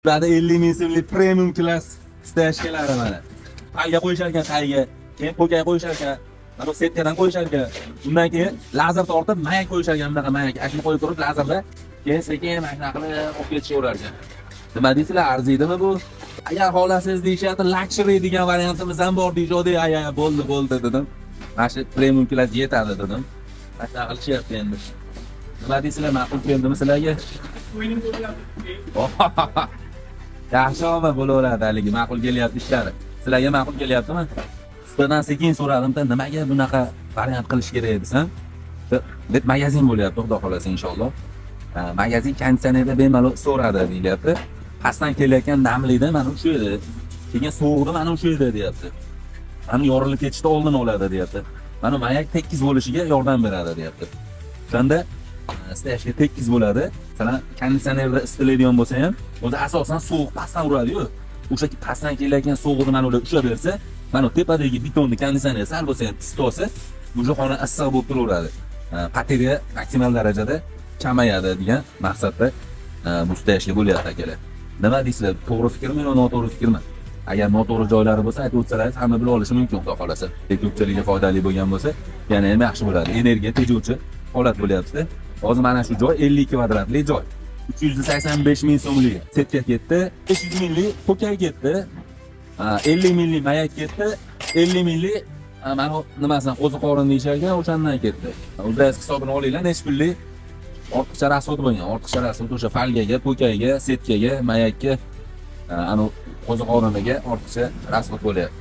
Bularda 50 ming so'mlik premium klass стояшка lari mana. Payga qo'yishar ekan tagiga, keyin po'kay qo'yishar ekan, mana bu setkadan qo'yishar ekan. Undan keyin lazer tortib mayak qo'yishar ekan, bunaqa mayak. Ashuni qo'yib turib lazerda keyin sekin mana shunaqa qilib olib ketishaverar ekan. Nima deysizlar, arziydimi bu? Agar xohlasangiz deyishyapti, luxury degan variantimiz ham bor deyishadi. Ay, ay, bo'ldi, bo'ldi dedim. Mana shu premium klass yetadi dedim. Mana shunaqa qilishyapti endi. Nima deysizlar, ma'qul keldimi sizlarga? Yaxshi omad bo'laveradi haligi, ma'qul kelyapti ishlari. Sizlarga ma'qul kelyaptimi? Ustadan sekin so'radim-da, nimaga bunaqa variant qilish kerak desam, deb magazin bo'lyapti, xudo xohlasa inshaalloh. Ha, magazin konditsionerda bemalol so'radi deyilyapti. Pastdan kelayotgan namlikda mana shu edi. Keyin sovuqda mana shu edi deyapti. Mana yorilib ketishda oldini oladi deyapti. Mana mayak tekis bo'lishiga yordam beradi deyapti. O'shanda стояшка tekis bo'ladi. Masalan, konditsionerda isitiladigan bo'lsa ham, o'zi asosan sovuq pastdan uradi-yu. O'sha pastdan kelayotgan sovug'ini mana ular ushlab bersa, mana tepadagi betonni konditsioner sal bo'lsa ham isitib olsa, уже xona issiq bo'lib turaveradi. Потеря maksimal darajada kamayadi degan maqsadda bu стояшка bo'lyapti, akalar. Nima deysizlar? To'g'ri fikrmi yo noto'g'ri fikrmi? Agar noto'g'ri joylari bo'lsa, aytib o'tsalaringiz, hamma bila olishi mumkin, xudo xohlasa. Ko'pchilikka foydali bo'lgan bo'lsa, yana ham yaxshi bo'ladi. Energiya tejovchi holat bo'lyapti. Hozir mana shu joy 50 kvadratli joy. 385 ming so'mlik setka ketdi, 500 minglik po'kay ketdi, 50 minglik mayak ketdi, 50 minglik mana bu nimasini qo'ziqorin deyishar ekan, o'shandan ketdi. O'zlaringiz hisobini olinglar, necha pullik ortiqcha расход bo'lgan. Ortiqcha расход o'sha folgaga, po'kayga, setkaga, mayakka, anu qo'ziqoriniga ortiqcha расход bo'lyapti.